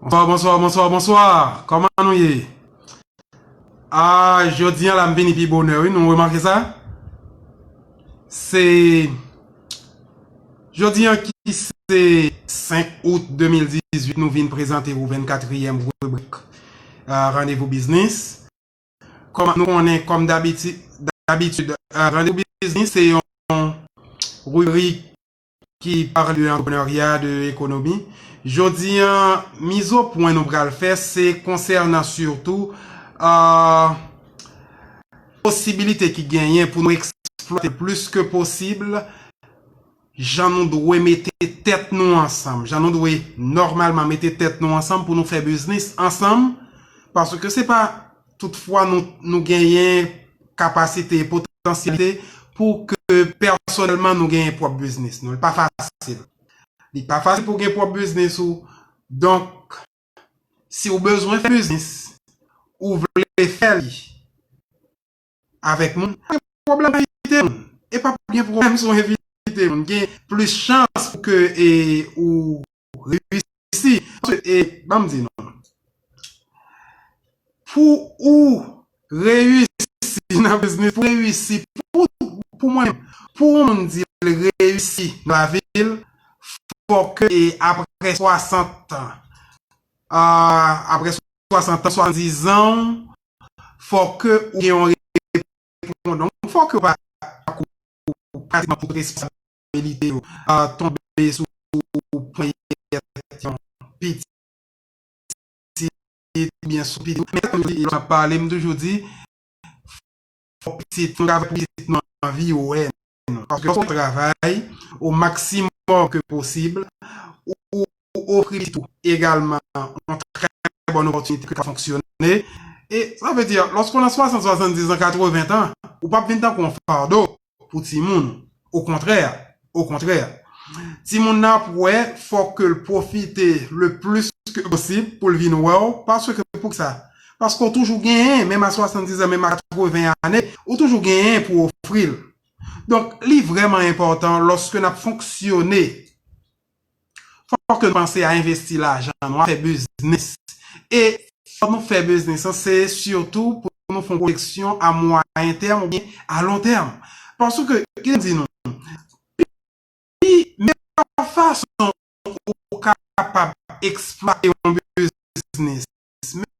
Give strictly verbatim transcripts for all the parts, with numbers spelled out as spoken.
Bonswa, bonswa, bonswa, bonswa. Kòman nou ye? Ah, jodi a la m vini pi bonè, wi, nou remake sa? Se jodi a ki se senk out de mil dizuit, nou vin prezante ou vennkatriyèm ribrik, ah, Randevou Biznis. Kòm nou konnen, kòm dabiti-, dabitid, ah, Randevou Biznis se yon ribrik ki pale de antreprenarya, de ekonomi. Jodi a, mizopwen nou pral fè, se konsènan sitou, ah, posibilite ki genyen pou nou eksplwate plis ke posib jan nou dwe mete tèt nou ansanm, jan nou dwe nòmalman mete tèt nou ansanm pou nou fè biznis ansanm, paske se pa tout fwa nou, nou genyen kapasite, potansyalite pou ke pèsonèlman nou genyen pwòp biznis nou. Li pa fasil. Li pa fasil pou gen pwòp biznis ou. Donk, si w bezwen fè biznis, ou vle fè li avèk moun, pa gen pwoblèm envite moun. E pa gen pwoblèm si w envite moun. Gen plis chans pou ke, e, ou reyisi. Paske, e, ban m di nou, pou ou reyisi nan biznis, pou reyisi, pou, pou mwen, pou yon moun di l reyisi nan lavi l, fò ke, e, apre swasant an, ah, apre swasant an, swasanndiz an, fò ke ou gen yon repondans. Fò ke ou pa, ou pratikman pou responsabilite yo, ah, tonbe sou ponyèt yon pitit, oubyen sou pitit. Men sa m di, lè m ap pale, m toujou di, fò pitit, fò nou travay pou pitit nou anvi wè nou. Paske lòske w travay o maksimòm ke posib, ou, ou ofri pitit ou egalman yon trè bòn opòtinite ke ka fonksyone. E sa vle di, lòske w nan swasant, swasanndiz an, katreven tan, ou p ap vin tankou yon fado pou timoun. Okontrè, okontrè. Timoun nan ap wè, fò ke l pwofite le plis ke posib pou l vin wè w. Paske, poukisa? Paske w toujou genyen, menm a swasanndiz an, menm a katreven ane, ou toujou genyen pou ofri l. Donk, li vrèman enpòtan lòske n ap fonksyone, fòk nou panse a envesti lajan nou, a fè biznis. E fòk nou fè biznis lan, se sitou pou nou fè yon pwojeksyon a mwayen tèm oubyen a lon tèm. Paske, ki m di nou, pi meyè fason ou kapab eksplwate yon biznis,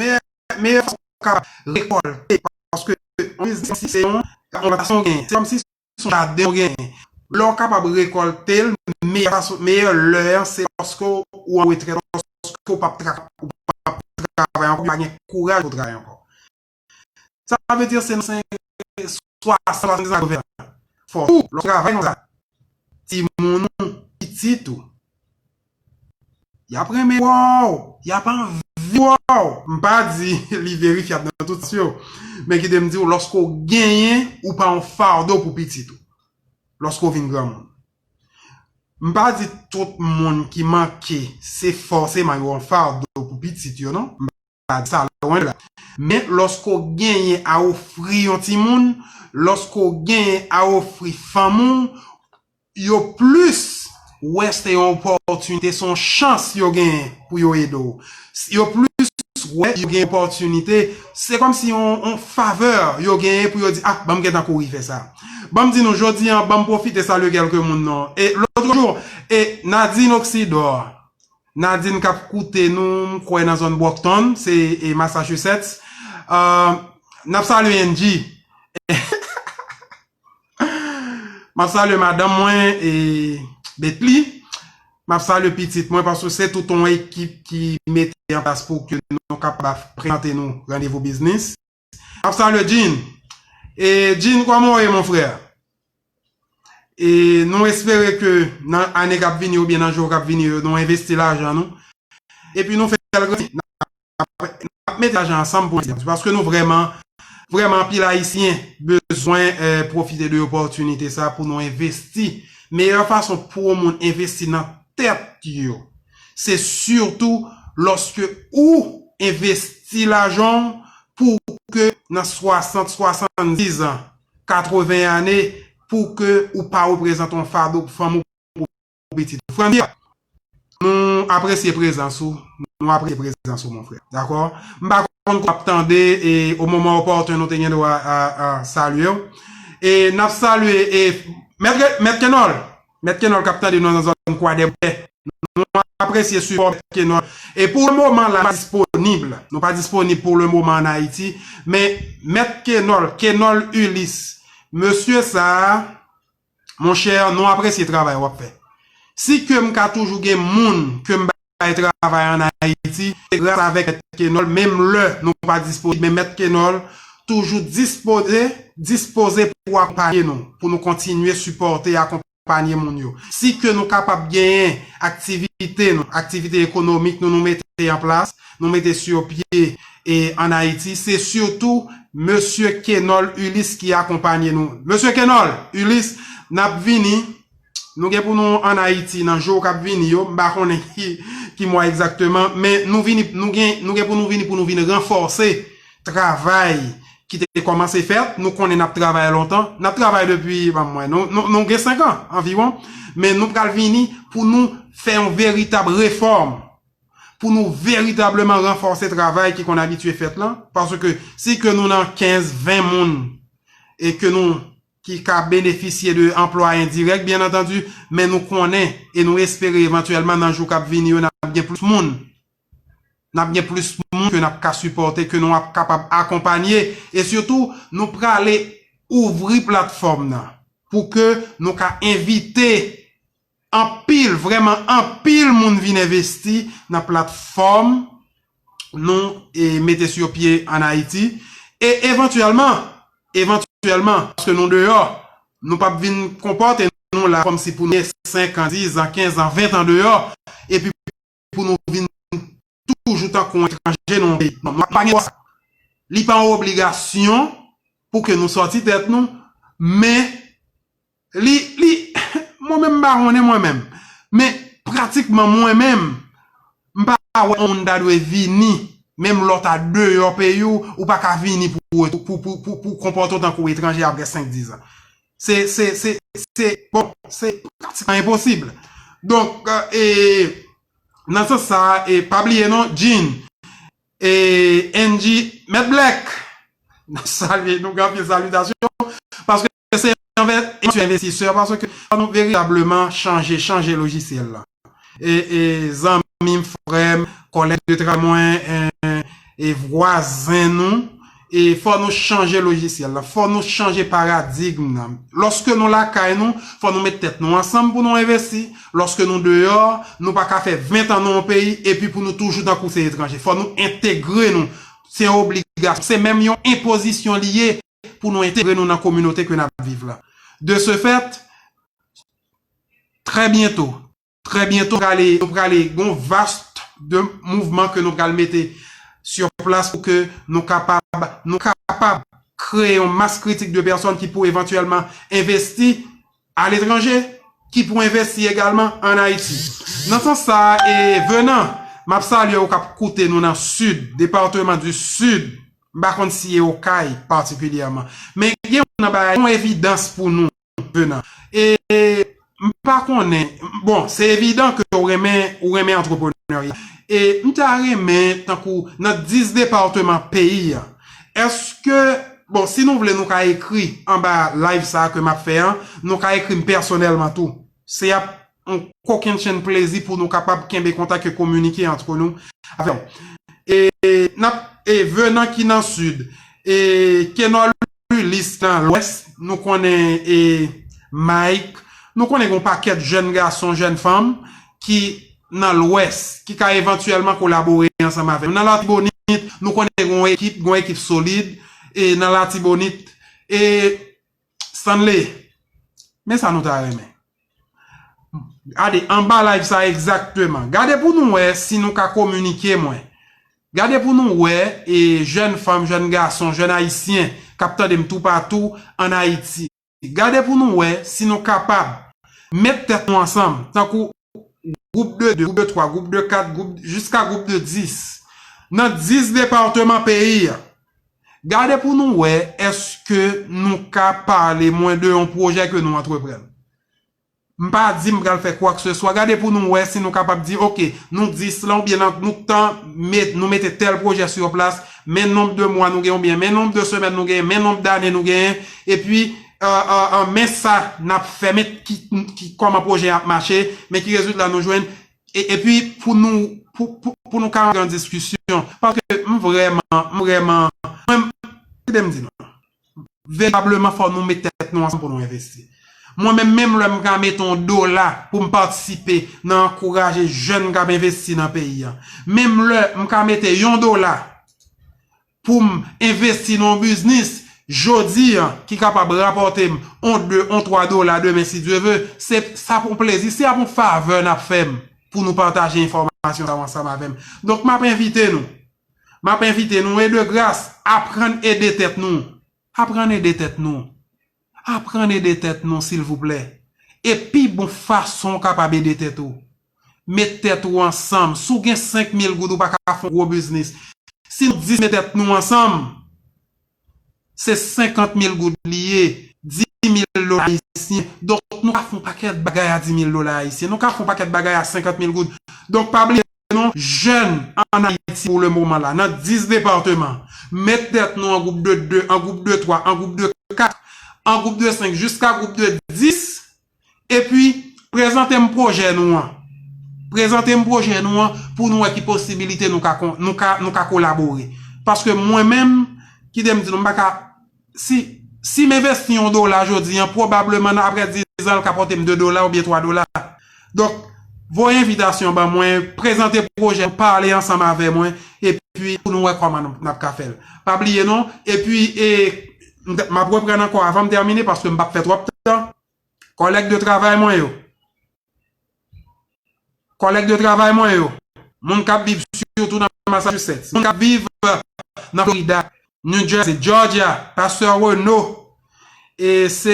meyè, meyè fason ou kapab rekòlte, paske yon biznis se yon plantasyon w genyen, se kòmsi se yon jaden w genyen. Lè w kapab rekòlte l, meyè fason, meyè lè an, se lòske w an retrèt, lòske w p ap tra-, ou p ap travay ankò, ou pa gen kouraj pou w travay ankò. Sa vle di se nan senk, swasant, swasanndiz, katreven an. Fò tou, lè w travay konsa, timoun ou, pitit ou, y ap renmen wè w, y ap anvi wè w. M pa di li verifyab nan tout sans yo, men kite m di w, lòske w genyen, ou pa yon fado pou pitit ou. Lòske w vin granmoun. M pa di tout moun ki manke, se fòseman yo yon fado pou pitit yo, non. M pa di sa, lwen de la. Men lòske w genyen a ofri yon timoun, lòske w genyen a ofri fanmi w, yo plis wè se yon opòtinite, se yon chans yo genyen pou yo ede w. Yo plis wè yo gen opòtinite, se kòmsi yon, yon favè yo genyen pou yo di, ah, ban m gentan kouri fè sa. Ban m di nou, jodi a, ban m pwofite salye kèlke moun non. E lòt jou, e Nadine Oxidor, Nadine k ap koute nou, m kwè nan zòn Brockton, se, e, Massachusetts. Euh, n ap salye Angie. M ap salye madanm mwen, e, Betly. M ap salye pitit mwen, paske se tout yon ekip ki mete an plas pou ke nou kapab prezante nou Randevou Biznis. M ap salye Jean. E, Jean, kòman w ye, mon frè? E nou espere ke nan ane k ap vini oubyen nan jou k ap vini yo, nou envesti lajan nou. Epi nou fè l grandi. N ap, n ap mete lajan ansanm pou envesti. Paske nou vrèman, vrèman, anpil Ayisyen bezwen, eh, pwofite de opòtinite sa pou nou envesti. Meyè fason pou yon moun envesti nan tèt yo, se sitou lòske ou envesti lajan w pou ke nan swasant, swasanndiz an, katreven ane, pou ke ou pa reprezante yon fado pou fanmi w, pou pitit ou. Franvia, nou apresye prezans ou, Nou apresye prezans ou, mon frè. Dakò? M pa konn kòman w ap tande, e o moman opòten, nou te gen dwa a, a salye w. E n ap salye, e Mèt Ke-, Mèt Kenòl, Mèt Kenòl k ap tande nou nan zòn Kwadèboukè. Nou apresye sipò Mèt Kenòl. E pou le moman la, nou pa disponib. Nou pa disponib pou le moman ann Ayiti. Men Mèt Kenòl, Kenòl Ulysse, mesye sa a, monchè, nou apresye travay w ap fè. Si ke m ka toujou gen moun ke m bay travay ann Ayiti, se gras avèk Mèt Kenòl, menm lè nou pa disponib, men Mèt Kenòl toujou dispoze, dispoze pou akonpanye nou, pou nou kontinye sipòte, akonpanye moun yo. Si ke nou kapab genyen aktivite nou, aktivite ekonomik nou, nou mete an plas, nou mete sou pye, e ann Ayiti, se sitou mesye Kenòl Ulysse ki akonpanye nou. Mesye Kenòl Ulysse, n ap vini. Nou gen pou nou ann Ayiti nan jou k ap vini yo. M pa konnen ki, ki mwa egzakteman, men nou vini, nou gen, nou gen pou nou vini pou nou vin ranfòse travay ki te kòmanse fèt. Nou konnen n ap travay lontan. N ap travay depi, ban m wè, nou, nou, nou gen senk an anviwon, men nou pral vini pou nou fè yon veritab refòm, pou nou veritableman ranfòse travay ki konn abitye fèt lan, paske si ke nou nan kenz, ven moun, e ke nou, ki ka benefisye de anplwa endirèk, byen antandi, men nou konnen e nou espere evantyèlman nan jou k ap vini yo, n ap gen plis moun, n ap gen plis moun ke n ap ka sipòte, ke nou ap kapab akonpanye, e sitou, nou prale ouvri platfòm nan pou ke nou ka envite anpil, vrèman anpil moun vin envesti nan platfòm nou, e, mete sou pye ann Ayiti. E evantyèlman, evantyèlman, paske nou deyò, nou p ap vin konpòte nou la kòmsi pou nou gen senk an, dis an, kenz an, ven an deyò, epi pou nou vin toujou tankou etranje nan yon peyi. Non, nou pa gen dwa sa. Li pa yon obligasyon pou ke nou sòti tèt nou, men li, li, mwen menm m pa konnen mwen menm. Men pratikman mwen menm, m pa wè yon moun ta dwe vini, menm lè w ta deyò peyi w, ou pa ka vini pou, pou, pou, pou, pou konpòte w tankou etranje apre senk, dis an. Se, se, se, se, bon, se pratikman enposib. Donk, e, nan sans sa, e, pa bliye non, Jean, e, Angie, Mèt Black, n ap salye, nou gen anpil salitasyon, paske se yon envè-, yon envestisè, paske fò nou veritableman chanje, chanje lojisyèl la. E, e, zanmi m, frè m, kòlèg de travay mwen, e, e vwazen nou, e fò nou chanje lojisyèl la, fò nou chanje paradigm nan. Lòske nou lakay nou, fò nou met tèt nou ansanm pou nou envesti. Lòske nou deyò, nou pa ka fè ven an nan yon peyi, epi pou nou toujou tankou se etranje. Fò nou entegre nou. Se yon obligasyon. Se menm yon enpozisyon li ye pou nou entegre nou nan kominote ke n ap viv la. De ce fait, trè byento, trè byento, nou prale, nou prale gon vast de mouvman ke nou pral mete sur plas pou ke nou kapab, nou kapab kreye yon mas kritik de pèsòn ki pou evantyèlman envesti aletranje, ki pou envesti egalman ann Ayiti. Nan sans sa, e, Venan, m ap salye w k ap koute nou nan Sid, depatman di Sid, m pa konn si e Okay patikilyèman. Men gen yon nan bagay, yon evidans pou nou, Venan. E m pa konnen, bon, se evidan ke ou renmen, ou renmen antreprenarya. E m ta renmen, tankou nan dis depatman peyi a, èske, bon, si nou vle, nou ka ekri anba live sa a ke m ap fè an, nou ka ekri m pèsonèlman tou. Se ap yon kokennchenn plezi pou nou kapab kenbe kontak e kominike antre nou avè w. E n ap, e Venan ki nan Sid, e Kenòl Ulysse nan Lwès, nou konnen, e Mike, nou konnen gen yon pakèt jèn gason, jèn fanm ki nan Lwès, ki ka evantyèlman kolabore ansanm avè nou. Nan Latibonit, nou konnen gen yon ekip, gen yon ekip solid, e nan Latibonit, e Stanley, men sa nou ta renmen. Gade, anba live sa egzakteman. Gade pou nou wè si nou ka kominike mwen. Gade pou nou wè, e, jèn fanm, jèn gason, jèn ayisyen k ap tande m toupatou ann Ayiti. Gade pou nou wè si nou kapab met tèt nou ansanm, tankou gwoup de de, gwoup de twa, gwoup de kat, gwoup, jiska gwoup de dis. Nan dis depatman peyi a, gade pou nou wè èske nou ka pale mwen de yon pwojè ke nou antreprann. M pa di m pral fè kwakseswa. Gade pou nou wè si nou kapab di, oke, nou dis la, oubyen nan, nou tan, met, nou mete tèl pwojè sou plas, men nonb de mwa nou gen, oubyen men nonb de semèn nou gen, men nonb dane nou gen, epi, euh, euh, euh, men sa n ap fè, men ki, ki, kòman pwojè a ap mache, men ki rezilta nou jwenn, e, epi pou nou, pou, pou, pou nou ka rantre an diskisyon. Paske m vrèman, m vrèman, mwen, kite m di nou. Veritableman, fò nou met tèt nou ansanm pou nou envesti. Mwen menm, menm lè m ka mete yon dola pou m patisipe nan ankouraje jèn k ap envesti nan peyi a, menm lè m ka mete yon dola pou m envesti nan yon biznis jodi a ki kapab rapòte m yon de, yon twa dola demen, si Dye ve, se, sa pou plezi, se ap yon favè n ap fè m pou nou pataje enfòmasyon sa yo ansanm avè m. Donk, m ap envite nou, m ap envite nou, e de gras, aprann ede tèt nou. Aprann ede tèt nou. Aprann ede tèt nou, silvouplè. E pi bon fason w kapab ede tèt ou, met tèt ou ansanm. Si w gen senk mil goud, ou pa ka fè yon gwo biznis. Si nou dis met tèt nou ansanm, se senkant mil goud li ye, dis mil dola ayisyen. Donk, nou ka fè yon pakèt bagay a dis mil dola ayisyen. Nou ka fè yon pakèt bagay a senkant mil goud. Donk, pa bliye non, jèn ann Ayiti pou le moman la, nan dis depatman, met tèt nou an gwoup de de, an gwoup de twa, an gwoup de kat, an gwoup de senk, jiska gwoup de dis, epi prezante m pwojè nou an. Prezante m pwojè nou an pou nou wè ki posibilite nou ka, nou ka, nou ka kolabore. Paske mwen menm, kite m di nou, m pa ka, si, si m envesti yon dola jodi a, pwobableman nan apre diz an, l ka pote m de dola oubyen twa dola. Donk, voye envitasyon ban mwen, prezante pwojè, pale ansanm avè mwen, epi pou nou wè kòman n ap ka fè l. Pa bliye non, epi, e, m t, m ap reprann ankò avan m tèmine, paske m p ap fè twòp tan. Kòlèg de travay mwen yo. Kòlèg de travay mwen yo. Moun k ap viv sitou nan Massachusetts. Moun k ap viv nan Florida, New Jersey, Georgia, Pastè Renaud. E se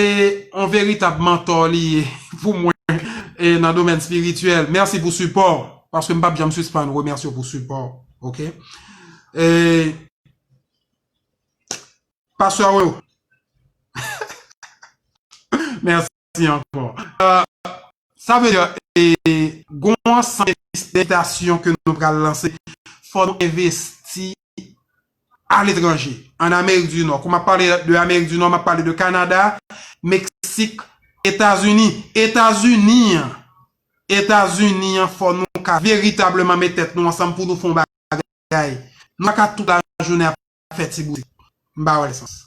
yon veritab mantò li ye pou mwen, e nan domèn espirityèl. Mèsi pou sipò w, paske m p ap janm sispann remèsye w pou sipò w. Oke? E, Pastè Renaud. Mèsi ankò. Euh, sa vle di, e, gon ansanm de envitasyon ke nou pral lanse. Fò nou envesti aletranje, an Amerik di Nò. Kou m ap pale de Amerik di Nò, m ap pale de Kanada, Meksik, Etazini. Etazini an, Etazini an, fò nou ka veritableman met tèt nou ansanm pou nou fè yon bagay. Nou pa ka tout lajounen ap fè ti boutik. M pa wè sans.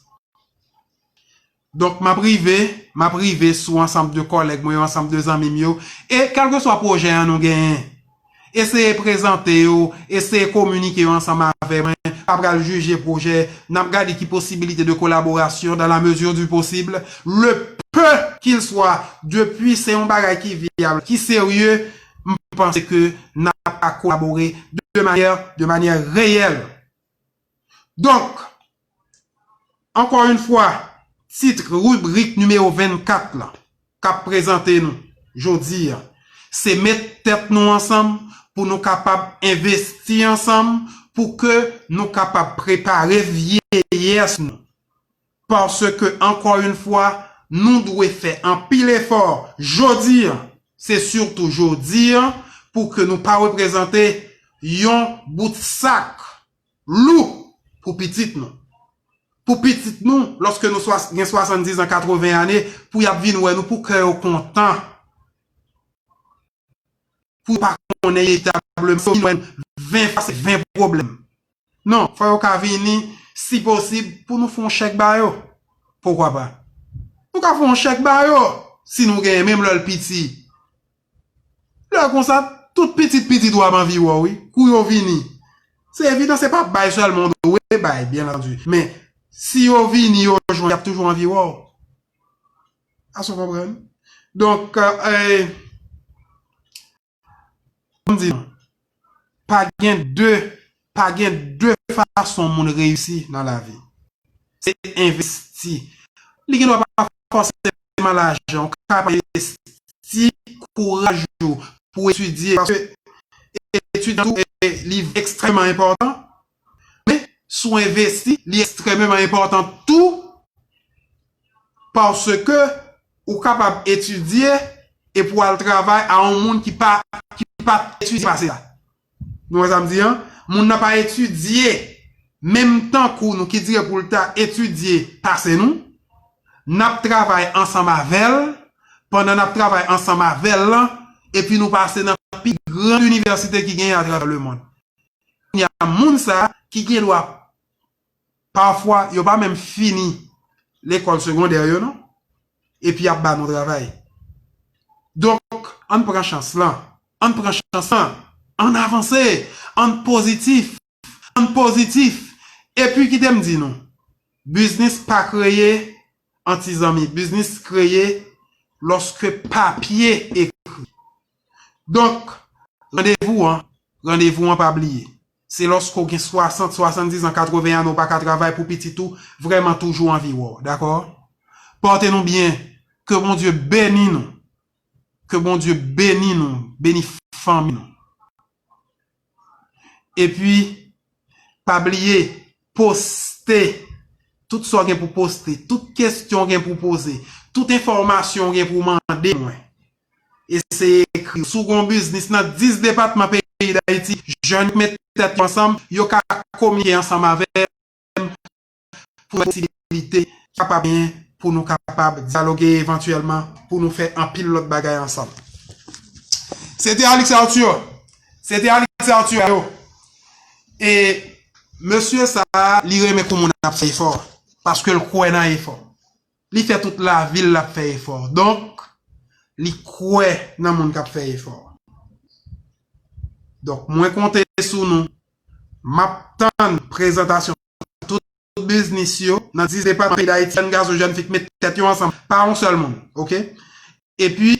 Donk, m ap rive, m ap rive sou ansanm de kòlèg mwen yo, ansanm de zanmi m yo. E kèlkeswa pwojè an nou genyen, eseye prezante yo, eseye kominike yo ansanm avè mwen. Pa pral jije pwojè, n ap gade ki posibilite de kolaborasyon dans la mesure du possible. Le peu qu'il soit, depi se yon bagay ki vyab, ki serye, m panse ke n ap ka kolabore de manyè, de manyè reyèl. Donk, ankò yon fwa, tit ribrik nimewo vennkat la k ap prezante nou jodi a, se met tèt nou ansanm pou nou kapab envesti ansanm, pou ke nou kapab prepare vyeyès nou. Paske, ankò yon fwa, nou dwe fè anpil efò jodi a, se sitou jodi a, pou ke nou pa reprezante yon bout sak lou pou pitit nou. Pou pitit nou, lòske nou swa, gen swasanndis an, katreven ane, pou y ap vin wè nou, pou kè yo kontan. Pou yo pa konnen veritableman, si yo vin wè nou, ven fwa se ven pwoblèm. Non, fò yo ka vini, si posib, pou nou fè yon chèk ba yo. Poukwa pa? Nou ka fè yon chèk ba yo, si nou genyen, menm lè l piti. Lè konsa, tout pitit pitit ou ap anvi wè w, wi. Kou yo vini. Se evidan, se pa bay sèlman w dwe bay, byen antandi. Men, si yo vini, yo jwenn, y ap toujou anvi wè w. Èske w konprann? Donk, euh, euh, m di nou, pa gen de, pa gen de fason moun reyisi nan lavi. Se envesti. Li gen dwa pa fòseman lajan, ou ka pa envesti kouraj ou pou etidye, paske etid tou, e, li ekstrèmman enpòtan, men si w envesti, li ekstrèmman enpòtan tou, paske ou kapab etidye, e pou al travay a yon moun ki pa, ki pa etidye pase sa. Nou wè sa m di an? Moun nan pa etidye menm tankou nou ki dire pou l ta etidye pase nou. N ap travay ansanm avè l, pandan n ap travay ansanm avè l lan, epi nou pase nan pi gran inivèsite ki genyen atravè lemonn. Kounye a, moun sa a ki gen dwa, pafwa, yo pa menm fini lekòl segondè yo, non, epi y ap ba nou travay. Donk, ann pran chans lan. Ann pran chans lan. Ann avanse. Ann pozitif. Ann pozitif. Epi kite m di nou, biznis pa kreye an ti zanmi. Biznis kreye lòske papye ekri. Donk, randevou an, randevou an pa bliye. Se lòske w gen swasant, swasanndiz an, katreven ane, w pa ka travay pou pitit ou, vrèman toujou anvi wè w, dakò? Pòte nou byen, ke Bondye beni nou. Ke Bondye beni nou, beni fanmi nou. Epi, pa bliye, poste tout sa w gen pou poste, tout kesyon w gen pou poze, tout enfòmasyon w gen pou mande mwen. Eseye ekri. Si w gen yon biznis nan dis depatman peyi Dayiti, jèn yo met tèt yo ansanm, yo ka kominike ansanm avè m pou nou wè posibilite ki kapab genyen pou nou kapab dyaloge evantyèlman, pou nou fè anpil lòt bagay ansanm. Se te Alix Arthur. Se te Alix Arthur yo. E mesye sa a, li renmen kou moun ap fè efò, paske l kwè nan efò. Li fè tout lavi l l ap fè efò. Donk, li kwè nan moun k ap fè efò. Donk, mwen konte sou nou. M ap tann prezantasyon tout biznis yo nan dis depatman peyi Dayiti, jèn gason, jèn fi k met tèt yo ansanm, pa yon sèl moun, oke? Epi,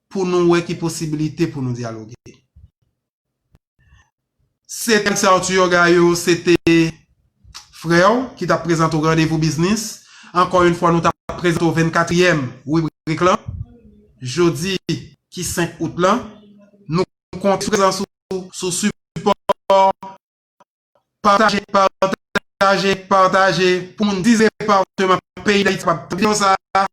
pou nou wè ki posiblite pou nou dyaloge. Se te Alix Arthur Gaillot, se te frè w ki t ap prezante w Randevou Biznis. Ankò yon fwa, nou t ap prezante w vennkatriyèm ribrik lan. Jodi, ki senk out lan, nou konte sou prezans ou, sou sipò. Pataje, pataje, pataje pou moun dis depatman peyi Dayiti kapab tande videyo sa a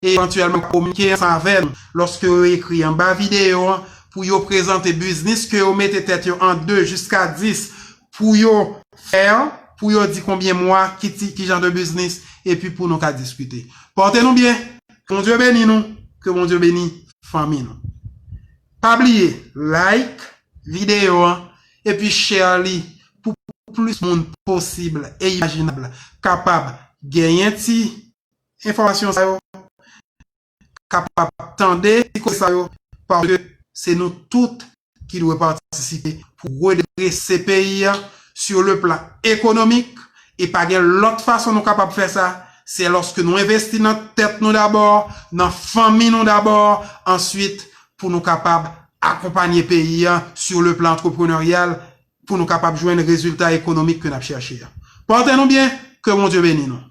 e evantyèlman kominike ansanm avè nou lòske yo ekri anba videyo an pou yo prezante biznis ke yo mete tèt yo an de jiska dis pou yo fè an, pou yo di konbyen mwa, ki ti, ki jan de biznis, epi pou nou ka diskite. Pòte nou byen, ke Bondye beni nou, ke Bondye beni fanmi nou. Pa bliye, like videyo an, epi share li pou plis moun posib e imajinab kapab genyen ti enfòmasyon sa yo, kapab tande ti koze sa yo, paske se nou tout ki dwe patisipe pou redrese peyi a sur le plan économique, e pa gen lòt fason nou kapab fè sa, se lòske nou envesti nan tèt nou dabò, nan fanmi nou dabò, answit pou nou kapab akonpanye peyi a sur le plan entrepreneurial, pou nou kapab jwenn rezilta ekonomik ke n ap chèche a. Pòte nou byen, ke Bondye beni nou.